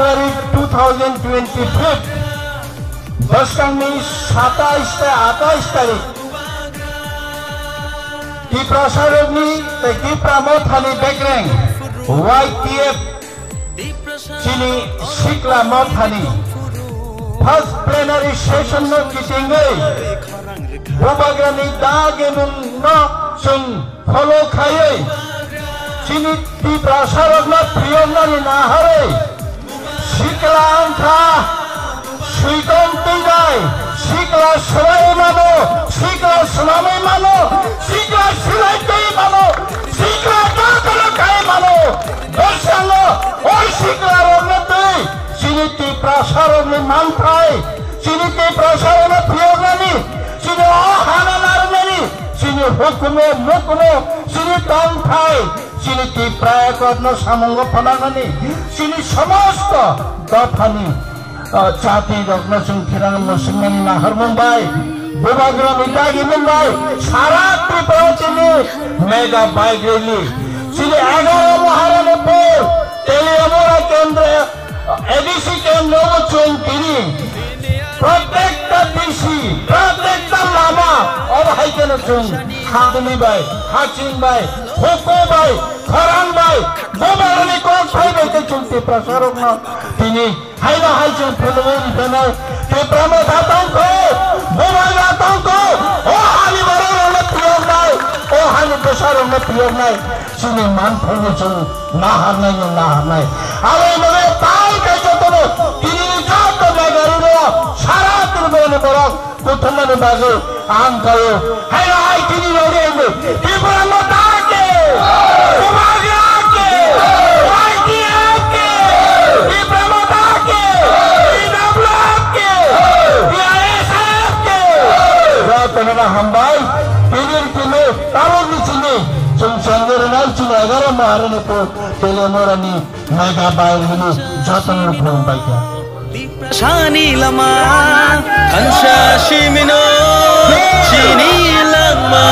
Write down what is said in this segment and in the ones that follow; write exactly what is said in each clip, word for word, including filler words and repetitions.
February two thousand twenty-five, bwskangni satais tei atais tarik, Tiprasarokni tei Tipra Mothani bekreng Y T F chini sikla mothani first plenary session no kitingwi Bubagrani dagimung no chwng follow khaiwi chini Tiprasarokno phiyoknani naharwi sikla wngkha, switong twi bai sikla swlaiwi mano, sikla swnamwi mano, sikla silai twi mano, sikla jotono kai mano. Bwskango o siklarokno twi chini Tiprasarokni manthai, chini Tiprasarokno phiyoknani, chini o hana narwknani, chini hukumu mukumu, chini tongthai, chini Tipra Accord no samungo phananani, chini somosto dophani, ah, chati rokno chwng thirang mwswkmani naharmung bai, Bubagrani dagimung bai, sara Tripura chini mega bike rally, chini egaro Maharanipur, Teliamura kendra, A D C kendro bo chwng tini, protekta D C, protekta lama, obo hai kheno chwng hachini bai, haching bai, huku bai, khorang bai, Bubagrani kok thai bai khe chwng Tiprasarokno tini haino hai chwng phunugwi riphainai. Tipra Motha tongkho, Bubagra tongkho, o hani bororokno phiyoknai, o hani bwsarokno phiyoknai. Chini manthokno chwng naharnai no naharnai. Aboni bagwi tal khe jotono tini joto Meghalaya sara Tripura ni borok kuthumani bagwi ang kaio. Haino hai tini rogwi ang Tipra Motha ke, Bubagra ke, Y T F ke, Tipra Motha ke, T W F ke, T I S F ke. Jotono hambai. Tini tini tabuk ni chini chwng chengwi rwnai chini egaro Maharanipur Teliamurani mega bai hwnwi jotono khulumbai kha. Sani lama thansa simino chini lama.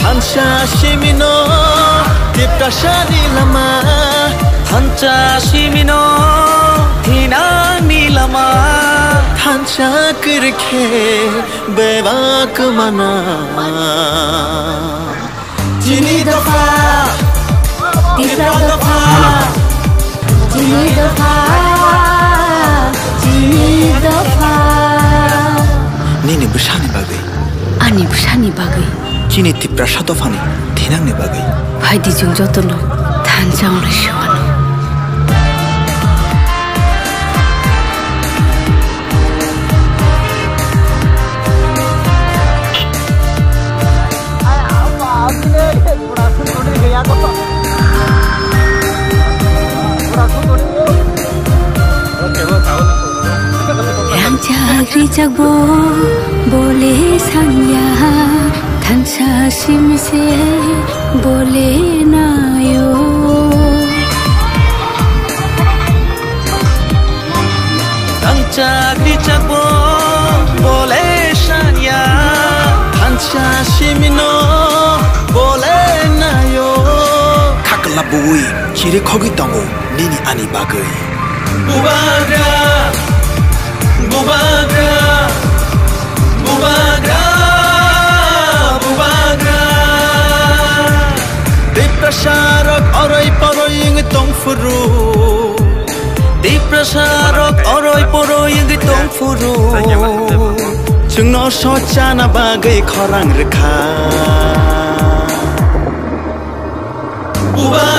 Thansa simino Tiprasani lama, thansa simino thinangni lama, thansa kwrwikhe bebak mana. Chini dopha, Tipra dopha, chini dopha, chini dopha. Nini bwsani bagwi. Ani bwsani bagwi. Chini Tiprasa dophani thinangni bagwi. Phaidi chwng jotono thansa wngnai se wano. Rangchak rijak bo bole sanya, thansa simse bole nayo. Thansa rijak bo bole sanya, thansa simino bole nayo. Khakla bui chiri khogwi tongo nini ani bagwi. Bubagra, Bubagra, Bubagra, Bubagra. Tiprasarok oroi poroi wngwi tongphuru. Tiprasarok oroi poroi wngwi tongphuru. Chwngno sochana bagwi khorang rwkha. Bubagra.